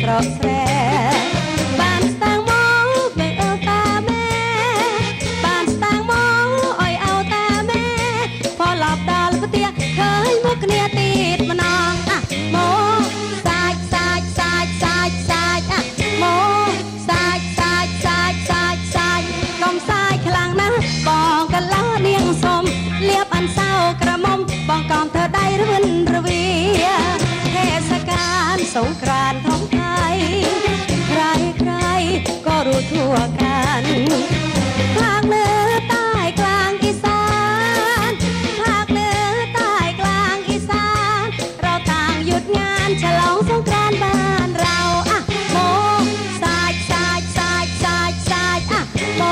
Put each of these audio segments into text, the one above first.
ស្រកស្រែបានស្តាងមកមេអើតាម៉ែបានស្តាងមកអុយអោតាម៉ែផលឡប់ដល់ផ្ទះឃើញមុខគ្នាទៀតម្ដងអាមកសាច់សាច់សាច់សាច់សាច់អាមកសាច់សាច់សាច់សាច់សាច់កុំសាយខ្លាំងណាស់បងកន្លោះនាងសុំលៀបអនសោក្រមុំបងកំធ្វើដៃរវិនរវី เทศกาลสงกรานต์ของไทยใครใครก็รู้ทั่วกันภาคเหนือใต้กลางอีสานภาคเหนือใต้กลางอีสานเราต่างหยุดงานฉลองสงกรานต์บ้านเราอ่ะโมสาดสาดสาดสาดสาดอ่ะโม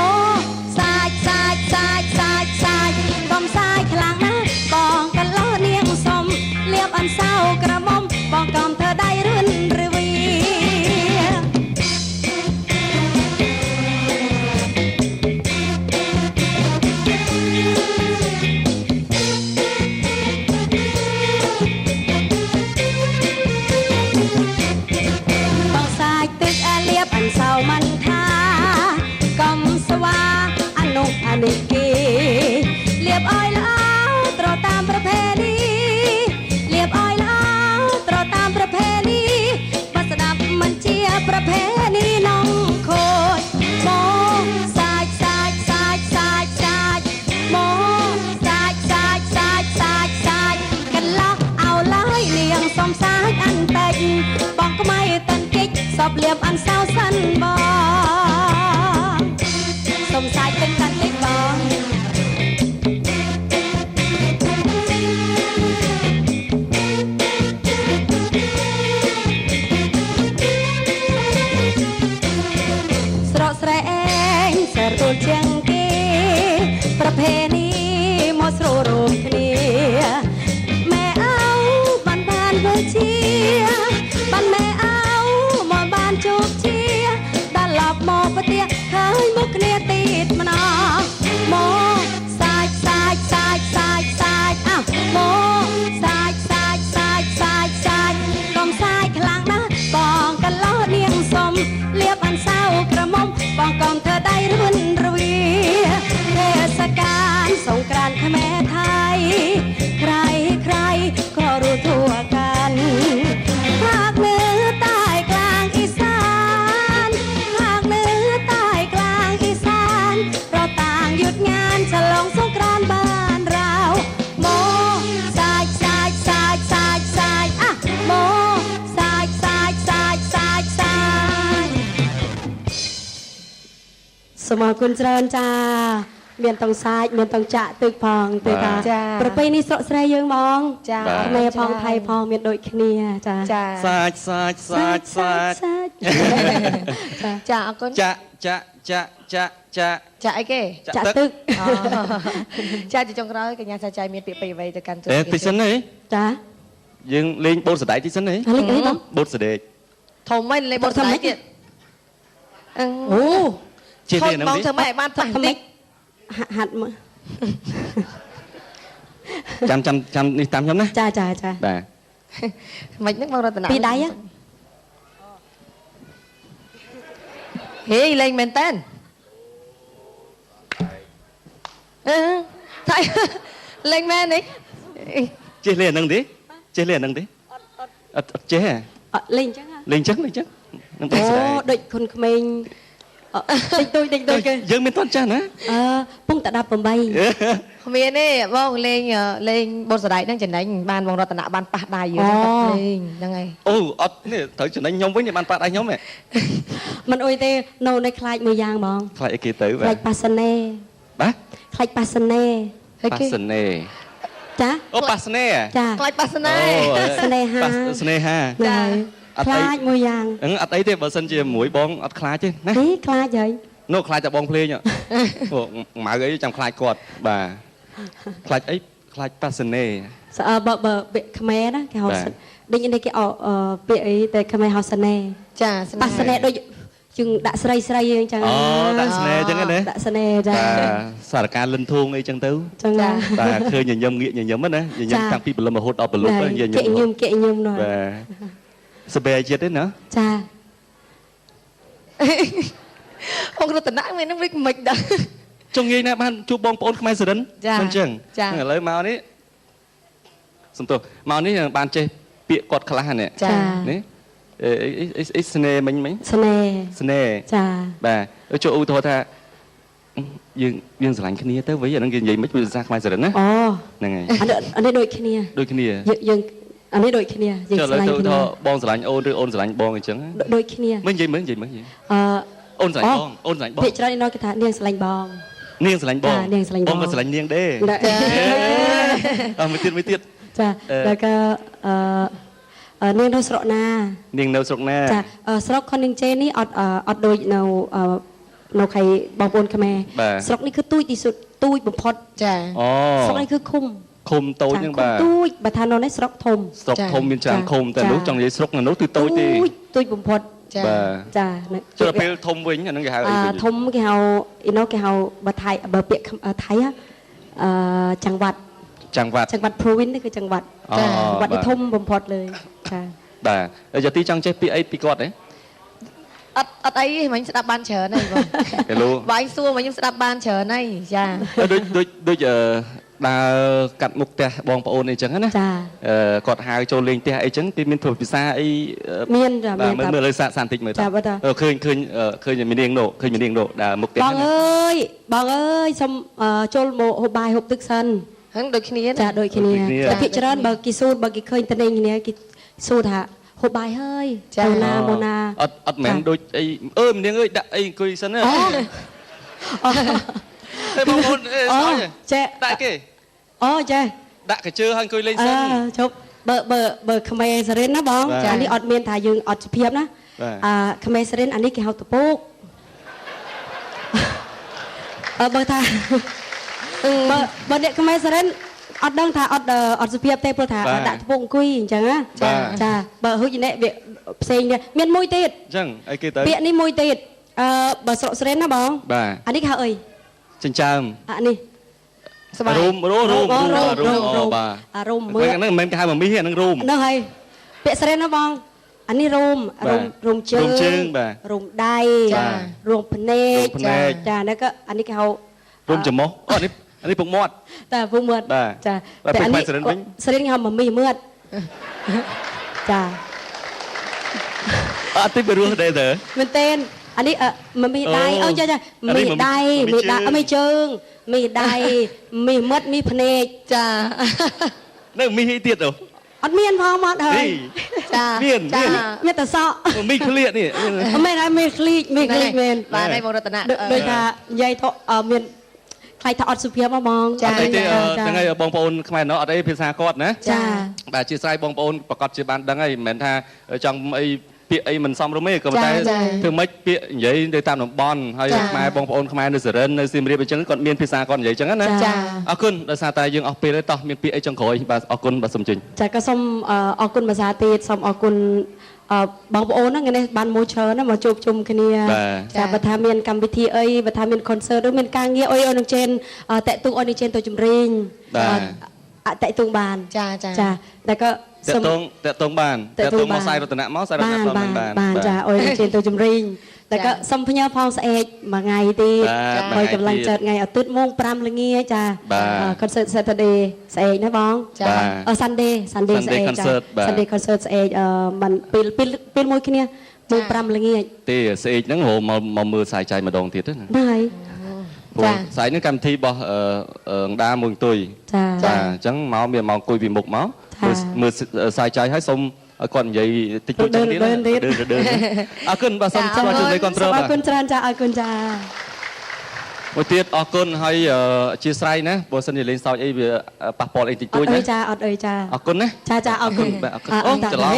สาดสาดสาดสาดสาดก้มสายคลังนะบองกันล้อเนียงสมเลียบอันเศร้ากระมอมបងកំធ្វើដៃរឿនរវីបងសាយទឹកអាលៀបអនសោមិនថាកំស្វាអនុអនិគេលៀបអោយល្អត្រតាមប្រភេទីលៀបអោយល្អត្រតាមប្រភេទីបើស្ដាប់មិនជាប្រភេទីនងខូចមកសាច់សាច់សាច់សាច់សាច់មកសាច់សាច់សាច់សាច់សាច់កន្លោះអោឡើយនាងសំសាច់អន្តិចបងក្មៃតាន់គិចសពលៀបអនសោសិនបងសំសាច់ទាំងតាន់តិចបងស្រកស្រែឯងសរួលជាងគេប្រភេទីមកស្រួលរួមគ្នាម៉ែអោបានបានវិជាបានម៉ែអោមកបានជោគជាដល់ឡប់មកប្រទះឃើញមុខគ្នាទៀតម្ដងមកសាច់សាច់សាច់សាច់សាច់អ่ะមកសាច់សាច់សាច់សាច់សាច់កុំសាយខ្លាំងណាស់បងកន្លោះនាងសុំលៀបអនសៅក្រមុំបងកំធ្វើដៃរវិនរវីเทศกาลสงกรานต์ខ្មែរไทยใครใครก็รู้ทั่วกันภาคเหนือใต้กลางอีสานภาคเหนือใต้กลางอีสานเราต่างหยุดงานฉลองสงกรานต์บ้านเราโมสาดสาดสาดสาดสาดอ่ะโมสาดสาดสาดสาดสาดสมอคุณเจริญจ้าមានតងសាច់មានតងចាក់ទឹកផងទេតាប្រពៃនេះស្រកស្រែយើងហ្មងចាខ្មែរផងថៃផងមានដូចគ្នាចាសាច់សាច់សាច់សាច់ចាអរគុណចាក់ចាក់ចាក់ចាក់ចាក់ចាក់អីគេចាក់ទឹកចាជាចុងក្រោយកញ្ញាសាចៃមានពាក្យពេចន៍អ្វីទៅកាន់ទូទីសិនទេចាយើងលេងបូតសដែកទីសិនទេលេងអីបងបូតសដែកធំហ្នឹងលេងបូតសដែកទៀតអូជាលេងហ្នឹងបងធ្វើម៉េចបានប៉ះតិចហាត់មើលចាំចាំចាំនេះតាមខ្ញុំណាចាចាចាបាទមិនហ្នឹងបងរតនាពីដៃហេលេងមែនតើអឺថៃលេងមែននេះចេះលេងអាហ្នឹងទេចេះលេងអាហ្នឹងទេអត់អត់ចេះអត់លេងអញ្ចឹងលេងអញ្ចឹងលេងអញ្ចឹងនឹងបងស្ដាយអូដូចគុនក្មេងតិចតួចតិចតួចគេយើងមានតន់ចាស់ណាអឺពងតែ18គ្មានទេបងលេងលេងបូតសដែកហ្នឹងចំណេញបានបងរតនៈបានប៉ះដៃយើងគាត់លេងហ្នឹងហើយអូអត់នេះត្រូវចំណេញខ្ញុំវិញបានប៉ះដៃខ្ញុំហ៎មិនអុយទេនៅនៅខ្លាចមួយយ៉ាងបងខ្លាចអីគេទៅបាទខ្លាចប៉ាសនេបាទខ្លាចប៉ាសនេប៉ាសនេចាអូប៉ាសនេចាខ្លាចប៉ាសនេស្នេហាស្នេហាចាខ្លាចមួយយ៉ាងអត់អីទេបើសិនជាមួយបងអត់ខ្លាចទេណាហីខ្លាចហើយនោះខ្លាចតែបងភ្លេងពួកម៉ៅអីចាំខ្លាចគាត់បាទខ្លាចអីខ្លាចប៉ាសនេស្អើបើបើពាក្យខ្មែរណាគេហៅដូចនេះគេអពាក្យអីតែខ្មែរហៅសនេចាប៉ាសនេដូចជាងដាក់ស្រីស្រីអញ្ចឹងអូដាក់ស្នេអញ្ចឹងណាដាក់ស្នេចាបាទសារការលិនធូងអីចឹងទៅចាបាទឃើញញញឹមងាកញញឹមណាញញឹមតាំងពីព្រលឹមរហូតដល់ព្រលប់ញញឹមគែញឹមគែញឹមនោះបាទសបែជាតិទេណាចា បងរតនៈមាននឹងវាមិនដឹង ចង់ងាយណាស់បានជួបបងប្អូនខ្មែរសុរិនមិនចឹងឥឡូវមកនេះសំទោសមកនេះបានចេះពាក្យគាត់ខ្លះនេះនេះអីស្នេហ៍មិញមិញ ស្នេហ៍ ស្នេហ៍ ចា បាទចូលឧទាហរណ៍ថាយើងស្រឡាញ់គ្នាទៅវិញអាហ្នឹងគេនិយាយមិនភាសាខ្មែរសុរិនណា អូ ហ្នឹងហើយ អានេះដូចគ្នា ដូចគ្នា យើងអានេះដូចគ្នាយើងស្រឡាញ់គ្នា បងស្រឡាញ់អូនឬអូនស្រឡាញ់បងអញ្ចឹង ដូចគ្នា មិននិយាយមើលនិយាយមើល អឺ អូនស្រឡាញ់បងអូនស្រឡាញ់បង ភាគច្រើនឯណោះគេថានាងស្រឡាញ់បង នាងស្រឡាញ់បង នាងស្រឡាញ់បង បងក៏ស្រឡាញ់នាងដែរអើមួយទៀតមួយទៀត ចាแล้วក៏អឺនាងនៅស្រុកណា នាងនៅស្រុកណា ចាស្រុកខុននាងជេនេះអត់អត់ដូចនៅនៅខៃបងប្អូនខ្មែរស្រុកនេះគឺទូចទីសុទ្ធទូចបំផុត ចា អូ ស្រុកនេះគឺឃុំ ឃុំតូចហ្នឹងបាទ ទូចបើថានៅនេះស្រុកធំ ស្រុកធំមានច្រើនឃុំតែនោះចង់និយាយស្រុកនៅនោះគឺតូចទេ ទូចទូចបំផុត ចា ចា ចូលពេលធំវិញអាហ្នឹងគេហៅអីវិញ ធំគេហៅអ៊ីណូគេហៅបើថៃបើពាក្យថៃអឺចង្វាត់ ចង្វាត់ ចង្វាត់ province នេះគឺចង្វាត់ ចា ចង្វាត់នេះធំបំផុតលើចា បាទយ៉ាទីចង់ចេះពាក្យអីពីគាត់ទេ អត់អត់អីទេមិញស្ដាប់បានច្រើនហើយបង ហេឡូ បើឯងសួរមកខ្ញុំស្ដាប់បានច្រើនហើយចា ដូចដូចដូចអឺដើរកាត់មុខផ្ទះបងប្អូនអីចឹងណា ចា គាត់ហៅចូលលេងផ្ទះអីចឹងគេមានធ្វើភាសាអី មានចាមាន មើលមើលលើសាកសានតិចមើល ចាបាទ ឃើញឃើញឃើញមីនាងនោះឃើញមីនាងនោះដើរមុខផ្ទះ បងអើយបងអើយសុំចូលមកហូបបាយហូបទឹកសិន ហ្នឹងដូចគ្នា ចាដូចគ្នាតែភាគច្រើនបើគេសួរបើគេឃើញតនេគ្នាគេសួរថាហូបបាយហើយទៅណាមកណា អត់អត់មែនដូចអីអើមីនាងអើយដាក់អីអង្គុយសិនណា អូ ទេបងប្អូនអេ ចេះ ដាក់គេ អូចេះ ដាក់កជើហើយអង្គុយលេងសិន ជប់បើបើបើខ្មែរសរិនណាបងអានេះអត់មានថាយើងអត់សុភាពណាអាខ្មែរសរិនអានេះគេហៅតពកអើបើថាបើបើអ្នកខ្មែរសរិនអត់ដឹងថាអត់អត់សុភាពទេព្រោះថាដាក់តពកអង្គុយអញ្ចឹងណាចាបើហុចអ្នកវាផ្សេងមានមួយទៀត អញ្ចឹងអីគេទៅ ពាក្យនេះមួយទៀតអឺបើស្រុកសរិនណាបងអានេះគេហៅអី ចិញ្ចើម អានេះ រូមរូមរូមរូមបាទ អារូមមើល ហ្នឹងមិនមែនគេហៅម៉ាមីហ្នឹងរូម ហ្នឹងហើយពាក្យសរិនណាបងអានេះរូមរូមរូមជើងរូមដៃរូមភ្នែកចាហ្នឹងក៏អានេះគេហៅ រូមច្រមុះអូនេះអានេះពុកមាត់ តែពុកមាត់ចា តែអានេះសរិនវិញ សរិនគេហៅម៉ាមីមើតចា អត់ទេពីរោះដែរតើ មែនទេអានេះម៉ាមីដៃអូចាចាមីដៃមីដៃមីជើងមីដៃមីមាត់មីភ្នែក ចា នៅមីអីទៀតទៅ អត់មានផងមាត់ហើយ ចា មាន មានតែសក់ មីក្លៀកនេះ មែនហើយមីក្លៀកមីក្លៀកមែន បាទហើយបងរតនៈ ដូចថានិយាយទៅមានខ្លាចថាអត់សុភាពហ្មង ចាអត់អីទេហ្នឹងហើយបងប្អូនខ្មែរណោះអត់អីភាសាគាត់ណា ចា បាទជាស្រ័យបងប្អូនប្រកាសជាបានដឹងហើយមិនមែនថាចង់អីពាក្យអីមិនសមរម្យទេក៏ប៉ុន្តែធ្វើម៉េចពាក្យនិយាយទៅតាមតំបន់ហើយខ្មែរបងប្អូនខ្មែរនៅសរិននៅសៀមរាបអញ្ចឹងគាត់មានភាសាគាត់និយាយអញ្ចឹងណាអរគុណដោយសារតែយើងអស់ពេលហើយតោះមានពាក្យអីចុងក្រោយបាទអរគុណបាទសូមជិញ ចាក៏សូមអរគុណភាសាទៀតសូមអរគុណបងប្អូនហ្នឹងនេះបានមួយច្រើនណាមកជួបជុំគ្នាចាបើថាមានកម្មវិធីអីបើថាមាន concert ឬមានការងារអីអូននឹងចេនតាក់ទងអូននឹងចេនទៅចម្រៀង បាទ តាក់ទងបាន ចាចា ចាតែក៏ តាក់ទងតាក់ទងបានតាក់ទងមកសាយរតនៈមកសាយរតនៈផងបាន បានចាអូននឹងចេនទៅចម្រៀងតែក៏សុំផ្ញើផងស្អែកមួយថ្ងៃទៀតហើយកម្លាំងចិត្តថ្ងៃអាទិត្យម៉ោង5ល្ងាចចា concert Saturday ស្អែកណាបង ចា Sunday Sunday ស្អែកចា Sunday concert ស្អែកមិនពេលពេលមួយគ្នាម៉ោង5ល្ងាច ទេស្អែកហ្នឹងរហមកមកមើលសាយចៃម្ដងទៀតណា ហ្នឹងហើយ ចាស្អែកហ្នឹងកម្មវិធីរបស់អង្ដាមួយអង្គុយ ចា បាទអញ្ចឹងមកមានមកអង្គុយពីមុខមកមើលសាយចៃហើយសូមគាត់និយាយតិចតួចចឹងទៀតដើរអរគុណបាទសូមស្វាគមន៍នៃគ្រប់គ្រង អរគុណច្រើនចាអរគុណចា មួយទៀតអរគុណហើយអធិស្ឋានណាបើសិនជាលេងសើចអីវាប៉ះពាល់អីតិចតួច ណាចាអត់អីចា អរគុណណា ចាចាអរគុណ បាទអរគុណអូច្រឡំ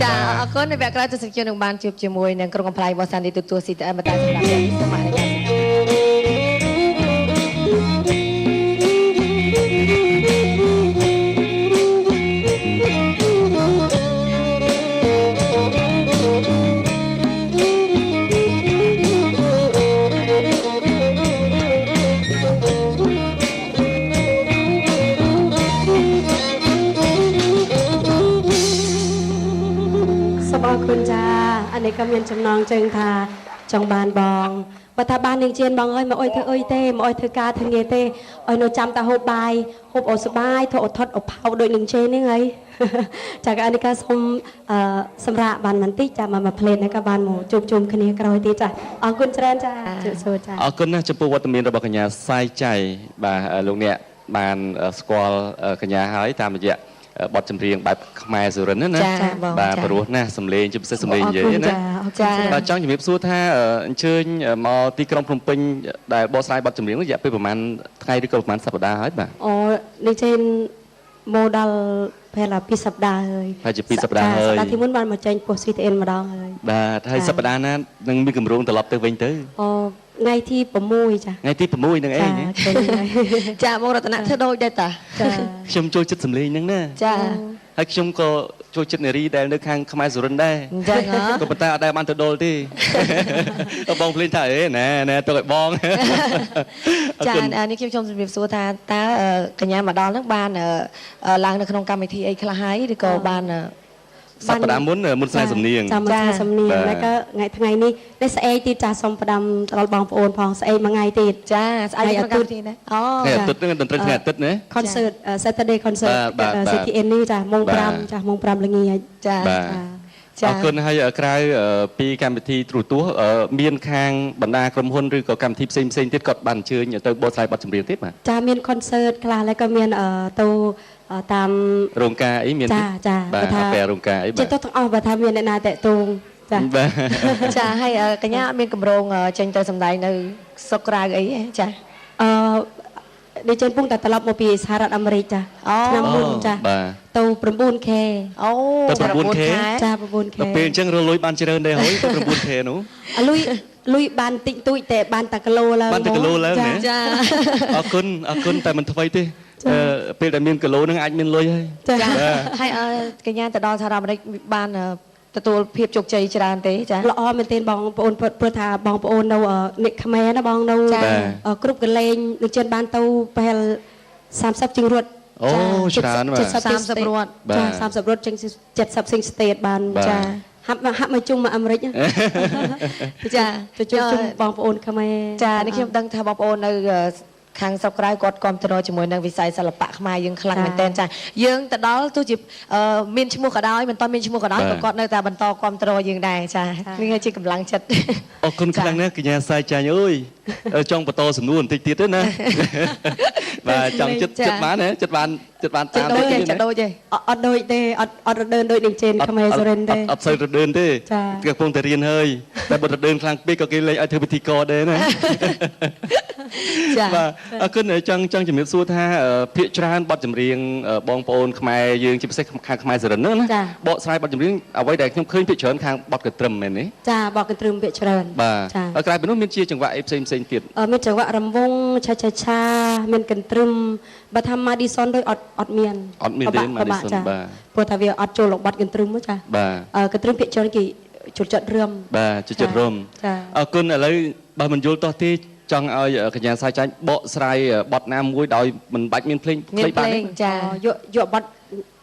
ចាអរគុណនៅវគ្គក្រោយទស្សនិកជននឹងបានជួបជាមួយនឹងក្រុមកំប្លែងរបស់សាន់ឌីទទួល CTM បន្តសម្រាប់នេះសូមអរគុណ សូមអរគុណចាអនេ នេះក៏មានចំណងជើងថាចង់បានបងបើថាបាននាងជៀនបងអើយមកអុយធ្វើអុយទេមកអុយធ្វើការធ្វើងារទេអុយនៅចាំតាហូបបាយហូបអូសបាយធ្វើអូថត់អូផៅដូចនាងជេននេះហើយចាកនេះក៏សូមសម្រាប់បានបន្តិចចាមកផ្លេតនេះក៏បានមកជួបជុំគ្នាក្រោយទៀតចាអរគុណច្រើនចាជម្រាបសួរចា អរគុណណាស់ចំពោះវត្តមានរបស់កញ្ញាសាយចៃបាទលោកអ្នកបានស្គាល់កញ្ញាហើយតាមរយៈបទចម្រៀងបែបខ្មែរសុរិនណាបាទព្រោះណាស់សំឡេងជាពិសេសសំឡេងនិយាយណាបាទចង់ជំរាបសួរថាអញ្ជើញមកទីក្រុងភ្នំពេញដែលបកស្រាយបទចម្រៀងរយៈពេលប្រហែលថ្ងៃឬក៏ប្រហែលសប្តាហ៍ហើយបាទ អូនេះចេញមកដល់ពេល2សប្តាហ៍ហើយ ហើយជា2សប្តាហ៍ហើយ សប្តាហ៍ទីមុនបានមកចេញពោះ CTN ម្ដងហើយ បាទហើយសប្តាហ៍ណានឹងមានគម្រោងត្រឡប់ទៅវិញទៅ អូថ្ងៃទី6ចា ថ្ងៃទី6នឹងឯង ចាមករតនៈធ្វើដូចដែរតា ចា ខ្ញុំចូលចិត្តសំឡេងហ្នឹងណា ចា ហើយខ្ញុំក៏ចូលចិត្តនារីដែលនៅខាងខ្មែរសុរិនដែរ អញ្ចឹងហ៎ ក៏ប៉ុន្តែអត់ដែលបានទៅដុលទេបងភ្លេងថាអេណែណែទុកឲ្យបង ចានេះខ្ញុំជម្រាបសួរថាតើកញ្ញាមកដល់ហ្នឹងបានឡើងនៅក្នុងកម្មវិធីអីខ្លះហើយឬក៏បាន សប្តាហ៍មុនមុនស្នេហ៍សំនៀង ចាមុនស្នេហ៍សំនៀងហើយក៏ថ្ងៃថ្ងៃនេះនេះស្អែកទៀតចាសូមផ្ដាំដល់បងប្អូនផងស្អែកមួយថ្ងៃទៀត ចាស្អែកក្នុងកម្មវិធីណាអូ ថ្ងៃអាទិត្យហ្នឹងតន្ត្រីថ្ងៃអាទិត្យណា concert Saturday concert CTN នេះចាម៉ោង5ចាម៉ោង5ល្ងាច ចា អរគុណហើយក្រៅពីកម្មវិធីទូរទស្សន៍មានខាងបណ្ដាក្រុមហ៊ុនឬក៏កម្មវិធីផ្សេងផ្សេងទៀតគាត់បានអញ្ជើញទៅបកស្រាយបទចម្រៀងទៀតបាទ ចាមាន concert ខ្លះហើយក៏មានទៅតាម រោងការអីមាន ចាចា បាទថាពេលរោងការអីបាទ ចិត្តទាំងអស់បើថាមានអ្នកណាតាក់ទងចា ចាហើយកញ្ញាមានកម្រងចេញទៅសម្ដែងនៅស្រុកក្រៅអីចា អឺដូចចេញពងតែត្រឡប់មកពីសហរដ្ឋអាមេរិកចាឆ្នាំមុនចាទៅ 9K អូ ទៅ 9K ចា 9K ដល់ពេលអញ្ចឹងរលុយបានច្រើនដែរហើយទៅ 9K នោះ លុយលុយបានតិចតួចតែបានតែគីឡូឡើង បានតែគីឡូឡើងណា ចា អរគុណអរគុណតែមិនថ្មីទេពេលដែលមានគីឡូនឹងអាចមានលុយហើយ ចា ហើយកញ្ញាទៅដល់សហរដ្ឋអាមេរិកបានទទួលភាពជោគជ័យច្រើនទេចា ល្អមែនទែនបងប្អូនព្រោះថាបងប្អូននៅអ្នកខ្មែរណាបងនៅគ្រប់កន្លែងដូចចិនបានទៅប្រហែល30ជាងរត់ អូច្រើនបាទ 30រត់ ចា30រត់ជាង70ជាង state បានចាហាក់ហាក់មកជុំមកអាមេរិក ចា ទៅជួបជុំបងប្អូនខ្មែរ ចានេះខ្ញុំដឹងថាបងប្អូននៅខាងស្រុកក្រៅគាត់គ្រប់គ្រងជាមួយនឹងវិស័យសិល្បៈខ្មែរយើងខ្លាំងមែនទែនចាយើងទៅដល់ទោះជាមានឈ្មោះក៏ដោយមិនតមានឈ្មោះក៏ដោយក៏គាត់នៅតែបន្តគ្រប់គ្រងយើងដែរចានេះជាកម្លាំងចិត្ត អរគុណខ្លាំងណាស់កញ្ញាសាយចាញ់អើយចង់បន្តសំណួរបន្តិចទៀតទេណាបាទចង់ចិត្តចិត្តបានចិត្តបានចិត្តបានតាម ទេចិត្តដូចទេ អត់ដូចទេអត់អត់រដើនដូចនឹងជេនខ្មែរសុរិនទេ អត់សូវរដើនទេគេកំពុងតែរៀនហើយតែបើរដើនខ្លាំងពេកក៏គេលែងឲ្យធ្វើពិធីករដែរណា ចា បាទអរគុណចង់ចង់ជំរាបសួរថាភាកច្រើនបទចម្រៀងបងប្អូនខ្មែរយើងជាពិសេសខាងខ្មែរសុរិនហ្នឹងណាបកស្រាយបទចម្រៀងអ្វីដែលខ្ញុំឃើញភាកច្រើនខាងបទកន្ទ្រឹមមែនទេ ចាបទកន្ទ្រឹមភាកច្រើន បាទក្រៅពីនោះមានជាចង្វាក់អីផ្សេងផ្សេងទៀត មានចង្វាក់រំវងឆាឆាឆាមានកន្ទ្រឹមបើថា Madison ដូចអត់អត់មាន អត់មានទេ Madison បាទ ព្រោះថាវាអត់ចូលលោកបទកន្ទ្រឹមចា បាទ កន្ទ្រឹមភាកច្រើនគេចូលចិត្តរំ បាទចូលចិត្តរំអរគុណឥឡូវបើមិនយល់តោះទេចង់ឲ្យកញ្ញាសាយចាញ់បកស្រាយបទណាមួយដោយមិនបាច់មានភ្លេង ភ្លេងបានចា យកយកបទ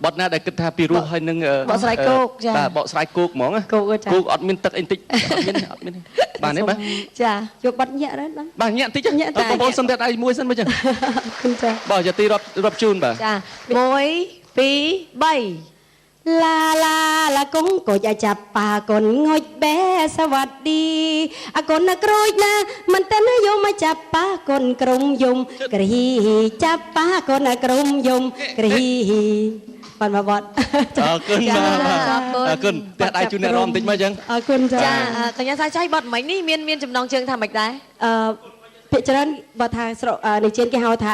បទណាដែលគិតថាពីរោះហើយនឹង បកស្រាយគោកចា បាទបកស្រាយគោកហ្មងគោកអត់មានទឹកអីបន្តិចអត់មានអត់មានបានទេបាទ ចា យកបទញាក់ដែរ បាទញាក់បន្តិចបងប្អូនសុំតែដៃមួយសិនមើលចឹង គុណចា បាទយ៉ាទីរាប់រាប់ជូនបាទ ចា1 2 3 ឡាឡាឡាកងក៏យ៉ាចាប់ប៉ាកូនងុចបែសវត្តឌីអកូនណាក្រូចណាមិនតិនយកមកចាប់ប៉ាកូនក្រុមយំគ្រីចាប់ប៉ាកូនណាក្រុមយំគ្រីបានមកបត់ អរគុណបាទអរគុណផ្ទះដៃជូនអ្នករំបន្តិចមកចឹង អរគុណចា ចាកញ្ញាសាយចៃបត់មិញនេះមានមានចំណងជើងថាម៉េចដែរ អឺភាគច្រើនបើថាស្រុកនេះជាគេហៅថា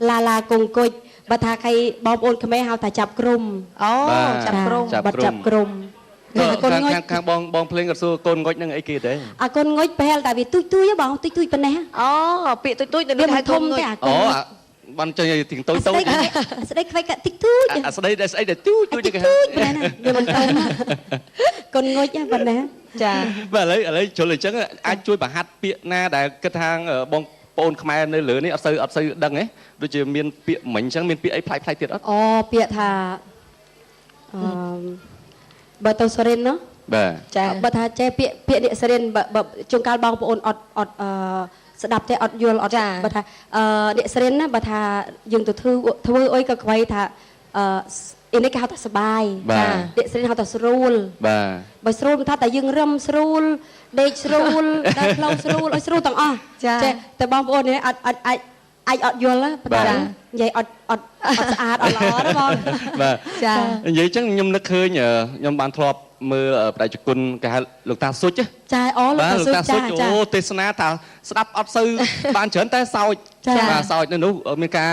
ឡាឡាកងគុជបើថាใครបងប្អូនខ្មែរហៅថាចាប់ក្រុម អូចាប់ក្រុម បាត់ចាប់ក្រុម កូនងុចខាងបងបងភ្លេងគាត់សួរកូនងុចនឹងអីគេទេ អាកូនងុចប្រហែលតែវាទូចទូចបងទូចទូចប៉ុណ្ណេះ អូពាក្យទូចទូច វាមិនធំទេអាកូន អូបានចេញទីតូចតូច ស្ដីខ្វែកតិចទូច អាស្ដីដែលស្អីដែលទូចទូចគេ ហៅប៉ុណ្ណេះវាមិនធំកូនងុចប៉ុណ្ណេះ ចា បាទឥឡូវជ្រុលអញ្ចឹងអាចជួយបង្ហាត់ពាក្យណាដែលគិតថាបងប្អូនខ្មែរនៅលើនេះអត់សូវដឹងទេដូចជាមានពាក្យមិញអញ្ចឹងមានពាក្យអីប្លែកៗទៀតអត់ អូពាក្យថាអឺបើទៅសុរិនណោះ បាទ ចា បើថាចេះពាក្យពាក្យអ្នកសរិនបើជួនកាលបងប្អូនអត់អត់អឺស្ដាប់ទេអត់យល់អត់បើថាអឺអ្នកសរិនណាបើថាយើងទៅធ្វើធ្វើអីក៏ខ្វៃថាអឺអ៊ីនេះគេហៅថាសបាយ ចា អ្នកស្រីហៅថាស្រួល បាទ បើស្រួលមិនថាតែយើងរឹមស្រួលដេកស្រួលដល់ផ្លូវស្រួលឲ្យស្រួលទាំងអស់ចេះតែបងប្អូននេះអត់អត់អាចអាចអត់យល់ណាប៉ុន្តែនិយាយអត់អត់អត់ស្អាតអត់ល្អណាបង បាទ ចា និយាយចឹងខ្ញុំនឹកឃើញខ្ញុំបានធ្លាប់មើលបដិជគុណគេហៅលោកតាសុច ចាអូលោកតាសុចចា អូទេសនាថាស្ដាប់អត់សូវបានច្រើនតែសោចបាទសោចនៅនោះមានការ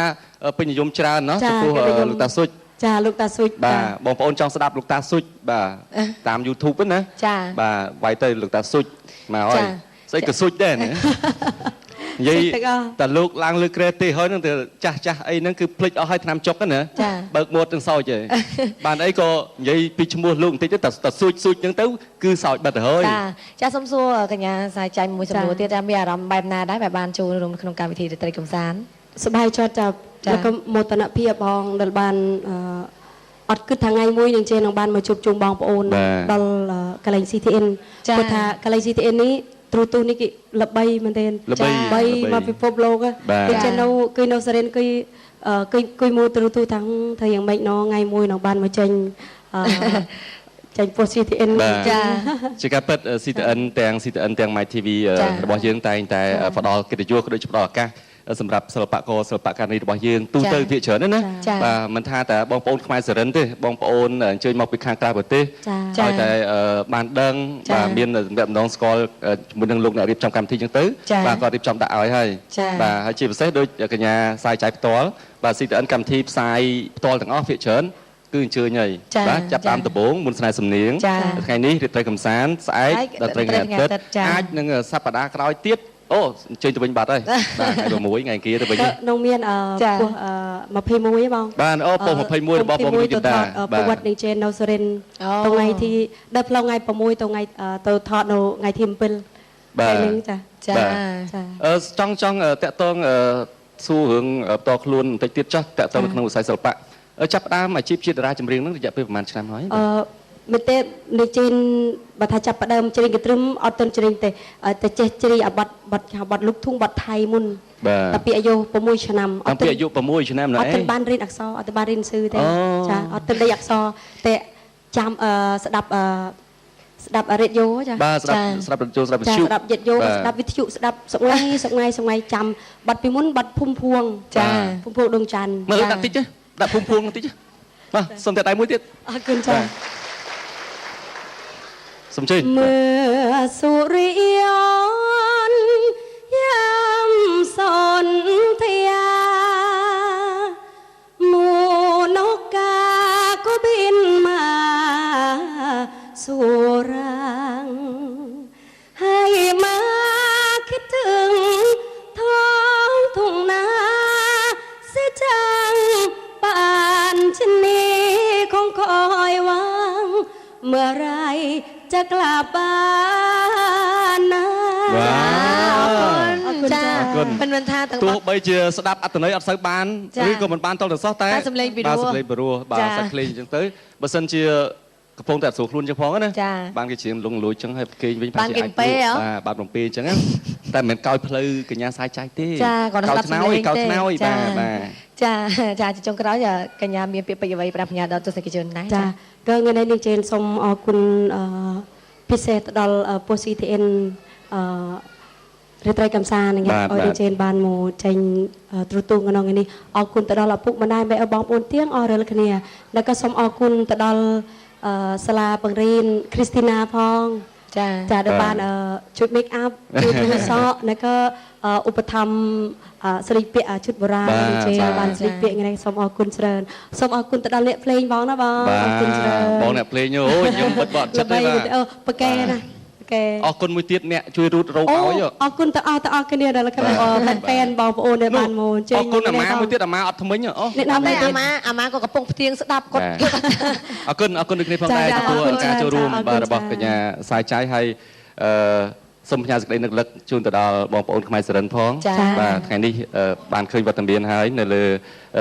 ពេញនិយមច្រើនណោះចំពោះលោកតាសុច ចាលោកតាសុច បាទបងប្អូនចង់ស្ដាប់លោកតាសុចបាទតាម YouTube ណា ចា បាទវាយទៅលោកតាសុចមកហើយស្អីក៏សុចដែរណានិយាយតែលោកឡើងលើក្រែទេហើយនឹងទៅចាស់ចាស់អីហ្នឹងគឺភ្លេចអស់ហើយឆ្នាំចុកណាបើកមាត់ទាំងសោចហើយបានអីក៏និយាយពីឈ្មោះលោកបន្តិចទៅតែសុចសុចហ្នឹងទៅគឺសោចបាត់ទៅហើយ ចាចាសូមសួរកញ្ញាសាយចាញ់មួយសំណួរទៀតថាមានអារម្មណ៍បែបណាដែរបែបបានចូលរួមក្នុងកម្មវិធីរាត្រីកម្សាន្ត សប្បាយចិត្តចាแล้วក៏មោទនភាពបងដែលបានអត់គិតថាថ្ងៃមួយនឹងចេះនឹងបានមកជួបជុំបងប្អូនដល់កន្លែង CTN ព្រោះថាកន្លែង CTN នេះទ្រូទូនេះគេល្បីមែនទែន ល្បី មកពិភពលោកគឺចេះនៅគឺនៅសរិនគឺគឺគឺមួយទ្រូទូថាធ្វើយ៉ាងម៉េចណថ្ងៃមួយនឹងបានមកចេញចេញពោះ CTN ចា ជាការពិត CTN ទាំង CTN ទាំង My TV របស់យើងតែងតែផ្ដល់កិត្តិយសក៏ដូចជាផ្ដល់ឱកាសសម្រាប់សិល្បករសិល្បករនេះរបស់យើងទូទៅភាគច្រើនណាបាទមិនថាតែបងប្អូនខ្មែរសរិនទេបងប្អូនអញ្ជើញមកពីខាងក្រៅប្រទេសឲ្យតែបានដឹងបាទមានសម្រាប់ម្ដងស្គាល់ជាមួយនឹងលោកអ្នករៀបចំកម្មវិធីចឹងទៅបាទគាត់រៀបចំដាក់ឲ្យហើយបាទហើយជាពិសេសដូចកញ្ញាសាយចៃផ្ទាល់បាទ CTN កម្មវិធីផ្សាយផ្ទាល់ទាំងអស់ភាគច្រើនគឺអញ្ជើញហើយបាទចាប់តាមដំបូងមុនស្នេហ៍សំនៀងថ្ងៃនេះរាត្រីកម្សាន្តស្អែកដល់ត្រីថ្ងៃអាទិត្យអាចនឹងសប្តាហ៍ក្រោយទៀតអូអញ្ជើញទៅវិញបាត់ហើយបាទថ្ងៃ6ថ្ងៃអង្គារទៅវិញ នឹងមានពោះ21បង បាទអូពោះ21របស់បងវិចិន្តា ប្រវត្តិនឹងចេននៅសុរិនទៅថ្ងៃទីដល់ផ្លូវថ្ងៃ6ទៅថ្ងៃទៅថតនៅថ្ងៃទី7 បាទ ចា ចា ចា ចង់ចង់តាក់តងសួររឿងផ្ទាល់ខ្លួនបន្តិចទៀតចុះតាក់ទងនៅក្នុងវិស័យសិល្បៈចាប់ផ្ដើមអាជីពជាតារាចម្រៀងនឹងរយៈពេលប្រហែលឆ្នាំហើយ មែនទេនៅចេនបើថាចាប់ផ្ដើមច្រៀងកន្ទ្រឹមអត់ទាន់ច្រៀងទេតែចេះច្រៀងអាបត់បត់លោកធុងបត់ថៃមុនតែពីអាយុ6ឆ្នាំ អត់ពីអាយុ6ឆ្នាំណែ អត់ទាន់បានរៀនអក្សរអត់ទាន់បានរៀនស៊ឺទេចាអត់ទាន់រៀនអក្សរតែចាំស្ដាប់ស្ដាប់រេដយ៉ូចា បាទស្ដាប់ស្ដាប់រេដយ៉ូស្ដាប់វិទ្យុ ស្ដាប់រេដយ៉ូស្ដាប់វិទ្យុស្ដាប់សងៃសងៃសងៃចាំបត់ពីមុនបត់ភុំភួង ចា ភុំភួងដងច័ន្ទ មើលដាក់តិចដាក់ភុំភួងតិចបាទសុំតែដៃមួយទៀត អរគុណចា សំជិញ មើសុរិយនយាមសន្ធាមូនកាក៏បិនមកសូរាងហើយមកคิดถึงท้องทุ่งนาเสียจังป่านชนีคงคอยวางเมื่อไรจะกลับบ้านนะ ว้าว អរគុណចាមិនមិនថាទាំង ទោះបីជាស្ដាប់អត្ថន័យអត់សូវបានឬក៏មិនបានតទៅសោះតែ សំឡេងពីរោះ បាទសំឡេងពីរោះបាទសាច់ភ្លេងអញ្ចឹងទៅបើសិនជាកំពុងតែស្រួលខ្លួនអញ្ចឹងផងណាបានគេច្រៀងលងលួចអញ្ចឹងហើយគេវិញ បានគេពេ បាទបាទ7អញ្ចឹងតែមិនមែនកោយផ្លូវកញ្ញាសាយចៃទេ ចាគាត់ស្ដាប់សំឡេង កោខ្នើយបាទបាទ ចាចាជាចុងក្រោយកញ្ញាមានពាក្យពេចន៍អ្វីប្រាថ្នាដល់ទស្សនិកជនដែរ ចាក៏ថ្ងៃនេះនាងចេនសូមអរគុណពិសេសទៅដល់ប៉ុស្តិ៍ CTN រាត្រីកម្សាន្តនឹងឲ្យនាងចេនបានមកចេញទ្រទូក្នុងថ្ងៃនេះអរគុណទៅដល់ឪពុកម្ដាយម៉ែឪបងប្អូនទៀងអស់រិលគ្នាแล้วក៏សូមអរគុណទៅដល់សាលាបង្រៀនគ្រីស្ទីណាផង ចា ចាដែលបានជួយ make up ជួយធ្វើសក់แล้วក៏ឧបត្ថម្ភស្លៀកពាក់ឈុតបុរាណចេបានស្លៀកពាក់ថ្ងៃនេះសូមអរគុណច្រើនសូមអរគុណទៅដល់អ្នកភ្លេងបងណាបងអរគុណច្រើន បងអ្នកភ្លេងអូយខ្ញុំបិទបត់ចិត្តទេបាទ អូប៉កែណាកែ អរគុណមួយទៀតអ្នកជួយរូតរោគឲ្យ អរគុណទៅអស់ទៅអស់គ្នាដល់ខ្ញុំហ្វេនបងប្អូនដែលបានមកជើ អរគុណអាម៉ាមួយទៀតអាម៉ាអត់ថ្មិញអូ តែអាម៉ាអាម៉ាក៏កំពុងផ្ទៀងស្ដាប់គាត់ អរគុណអរគុណដូចគ្នាផងដែរចំពោះការចូលរួមរបស់កញ្ញាសាយចៃហើយអឺ សូមផ្ញើសេចក្តីនឹកលឹកជូនទៅដល់បងប្អូនខ្មែរសរិនផង ចា បាទថ្ងៃនេះបានឃើញវត្តមានហើយនៅលើ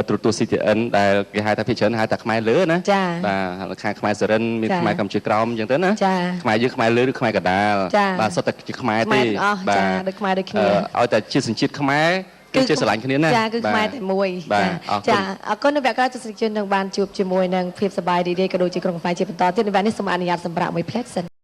ទូរទស្សន៍ CTN ដែលគេហៅថាភាគច្រើនហៅថាខ្មែរលើណា ចា បាទខាងខ្មែរសរិនមាន ចា ខ្មែរកម្ពុជាក្រោមអញ្ចឹងទៅណា ចា ខ្មែរយើងខ្មែរលើឬខ្មែរកណ្ដាល ចា បាទសុទ្ធតែជាខ្មែរ ខ្មែរ ទេ ទាំងអស់ចាដូចខ្មែរដូចគ្នា ឲ្យតែជាសញ្ជាតិខ្មែរគឺជាស្រឡាញ់គ្នាណា ចាគឺខ្មែរតែមួយ បាទអរគុ ចា ណ អរគុណនៅវគ្គក្រោយទស្សនិកជននឹងបានជួបជាមួយនឹងភាពសប្បាយរីករាយក៏ដូចជាក្រុមខ្មែរជាបន្តទៀតនៅវគ្គនេះសូមអនុញ្ញាតសម្រាប់មួយផ្លែតសិន។